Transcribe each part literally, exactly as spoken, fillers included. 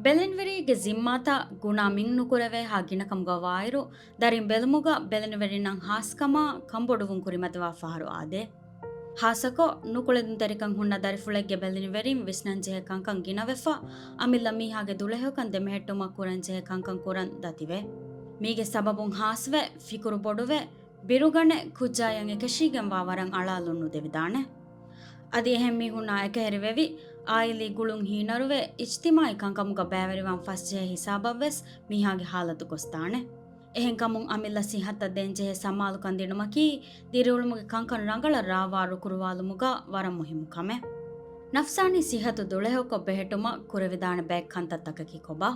ބެލެނިވެރީގެ ޒިންމާތައް ގުނާ މިން ނުކުރެވޭހާ ގިނަކަމުގަ ވާއިރު، ދަރިން ބެލުމުގަ ބެލެނިވެރިންނަށް ހާސްކަމާ ކަންބޮޑުވުން ކުރިމަތިވާ ފަހަރު އާދޭ. ހާއްސަކޮށް، ނުކުޅެދުންތެރިކަން ހުންނަ ދަރިފުޅެއްގެ ބެލެނިވެރިން ވިސްނަންޖެހޭ ކަންކަން ގިނަވެފަ، އަމިއްލަ މީހާގެ ދުޅަހެޔޮކަން ދެމެހެއްޓުމަށް ކުރަންޖެހޭ ކަންކަން ކުރަން ދަތިވޭ. މީގެ ސަބަބުން ހާސްވެ، ފިކުރު ބޮޑުވެ، ބިރުގަނެ، ކުއްޖާޔަށް އެކަށީގެންވާ ވަރަށް އަޅާލުން ނުދެވިދާނެ. އަދި އެހެން މީހުންނާ އެކަހެރިވެވި، އާއިލީ ގުޅުން ހީނަރުވެ، އިޖްތިމާއީ ކަންކަމުގަ ބައިވެރިވާން ފަސްޖެހޭ ހިސާބަށްވެސް މީހާގެ ހާލަތު ގޮސްދާނެ. އެހެންކަމުން އަމިއްލަ ސިއްހަތަށް ދޭންޖެހޭ ސަމާލުކަން ދިނުމަކީ، ދިރިއުޅުމުގެ ކަންކަން ރަނގަޅަށް ރާވާ ރުކުރުވާލުމުގަ ވަރަށް މުހިއްމު ކަމެއް. ނަފްސާނީ ސިއްހަތު ދުޅަހެޔޮކޮށް ބެހެއްޓުމަށް ކުރެވިދާނެ ބައެއް ކަންތައްތަކަކީ ކޮބާ؟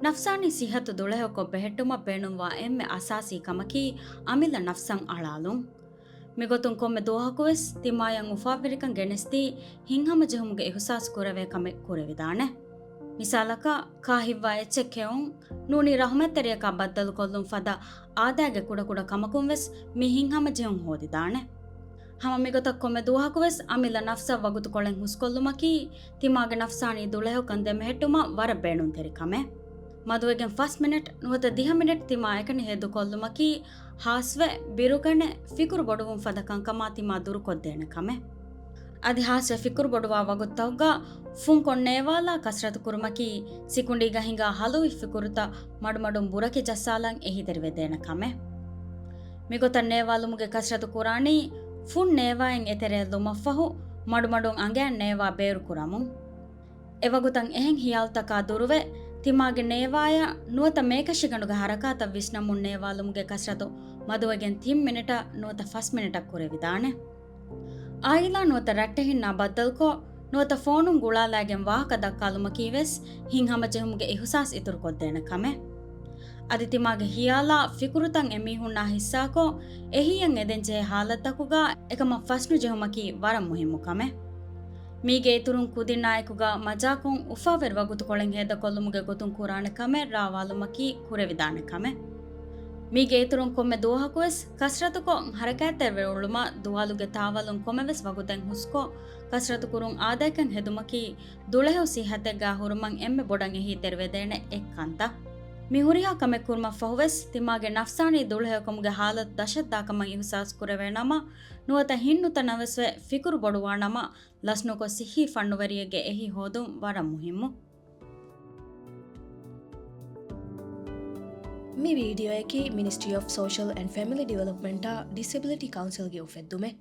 ނަފްސާނީ ސިއްހަތު ދުޅަހެޔޮކޮށް ބެހެއްޓުމަށް ބޭނުންވާ އެންމެ އަސާސީ ކަމަކީ އަމިއްލަ ނަފްސަށް އަޅާލުން. މިގޮތުން ކޮންމެ ދުވަހަކުވެސް ތިމާޔަށް އުފާވެރިކަން ގެނެސްދީ، ހިތްހަމަޖެހުމުގެ އިހުސާސް ކުރެވޭ ކަމެއް ކުރެވިދާނެ. މިސާލަކަށް، ކާހިތްވާ އެއްޗެއް ކެއުން، ނޫނީ ރަހުމަތްތެރިޔަކާ ބައްދަލުކޮށްލުން ފަދަ އާދައިގެ ކުޑަކުޑަ ކަމަކުންވެސް މި ހިތްހަމަޖެހުން ހޯދިދާނެ. ހަމަ މިގޮތަށް ކޮންމެ ދުވަހަކުވެސް އަމިއްލަ ނަފްސަށް ވަގުތުކޮޅެއް ހުސްކޮށްލުމަކީ، ތިމާގެ ނަފްސާނީ ދުޅަހެޔޮކަން ދެމެހެއްޓުމަށް ވަރަށް ބޭނުންތެރި ކަމެއް. މަދުވެގެން ފަސް މިނެޓް ނުވަތަ ދިހަ މިނެޓް ތިމާ އެކަނި ހެދުކޮށްލުމަކީ، ހާސްވެ، ބިރުގަނެ، ފިކުރު ބޮޑުވުން ފަދަ ކަންކަމާ ތިމާ ދުރުކޮށްދޭނެ ކަމެއް. އަދި ހާސްވެ ފިކުރު ބޮޑުވާ ވަގުތުތަކުގަ ފުންކޮށް ނޭވާލާ ކަސްރަތު ކުރުމަކީ، ސިކުނޑީގަ ހިނގާ ހަލުވި ފިކުރުތައް މަޑުމަޑުން ބުރަކި ޖައްސާލަން އެހީތެރިވެދޭނެ ކަމެއް. މިގޮތަށް ނޭވާލުމުގެ ކަސްރަތު ކުރާނީ، ފުން ނޭވާއިން އެތެރެއަށް ލުމަށްފަހު، މަޑުމަޑުން އަނގައިން ނޭވާ ބޭރުކުރަމުން. އެވަގުތަށް އެހެން ހިޔާލުތަކާ ދުރުވެ، ތިމާގެ ނޭވާޔަށް ނުވަތަ މޭކަށިގަނޑުގެ ހަރަކާތަށް ވިސްނަމުން ނޭވާލުމުގެ ކަސްރަތު މަދުވެގެން ތިން މިނެޓަށް ނުވަތަ ފަސް މިނެޓަށް ކުރެވިދާނެ. އާއިލާ ނުވަތަ ރައްޓެހިންނާ ބައްދަލުކޮށް، ނުވަތަ ފޯނުން ގުޅާލައިގެން ވާހަކަ ދައްކާލުމަކީވެސް ހިތްހަމަޖެހުމުގެ އިހުސާސް އިތުރުކޮށްދޭނެ ކަމެއް. އަދި ތިމާގެ ހިޔާލާ ފިކުރުތައް އެމީހުންނާ ހިއްސާކޮށް، އެހީއަށް އެދެންޖެހޭ ހާލަތްތަކުގަ އެކަމަށް ފަސްނުޖެހުމަކީ ވަރަށް މުހިއްމު ކަމެއް. މީގެ އިތުރުން ކުދިންނާއެކުގަ މަޖާކޮށް އުފާވެރި ވަގުތުކޮޅެއް ހޭދަކޮށްލުމުގެ ގޮތުން ކުރާނެ ކަމެއް ރާވާލުމަކީ ކުރެވިދާނެ ކަމެއް. މީގެ އިތުރުން ކޮންމެ ދުވަހަކުވެސް ކަސްރަތުކޮށް، ހަރަކާތްތެރިވެ އުޅުމަށް، ދުވާލުގެ ތާވަލުން ކޮންމެވެސް ވަގުތެއް ހުސްކޮށް، ކަސްރަތުކުރުން އާދައިކަން ހެދުމަކީ، ދުޅަހެޔޮ ސިއްހަތެއްގާ ހުރުމަށް އެންމެ ބޮޑަށް އެހީތެރިވެދޭނެ އެއް ކަންތައް. މި ހުރިހާ ކަމެއް ކުރުމަށްފަހުވެސް، ތިމާގެ ނަފްސާނީ ދުޅަހެޔޮކަމުގެ ހާލަތު ދަށަށްދާކަމަށް އިހުސާސް ކުރެވޭނަމަ، ނުވަތަ ހިތްނުތަނަވަސްވެ ފިކުރު ބޮޑުވާނަމަ، ލަސްނުކޮށް ސިއްހީ ފަންނުވެރިއެއްގެ އެހީ ހޯދުން ވަރަށް މުހިއްމު. މި ވީޑިއޯއަކީ މިނިސްޓްރީ އޮފް ސޯޝަލް އެންޑް ފެމިލީ ޑިވެލޮޕްމަންޓާ ޑިސެބިލިޓީ ކައުންސިލްގެ އުފެއްދުމެއް.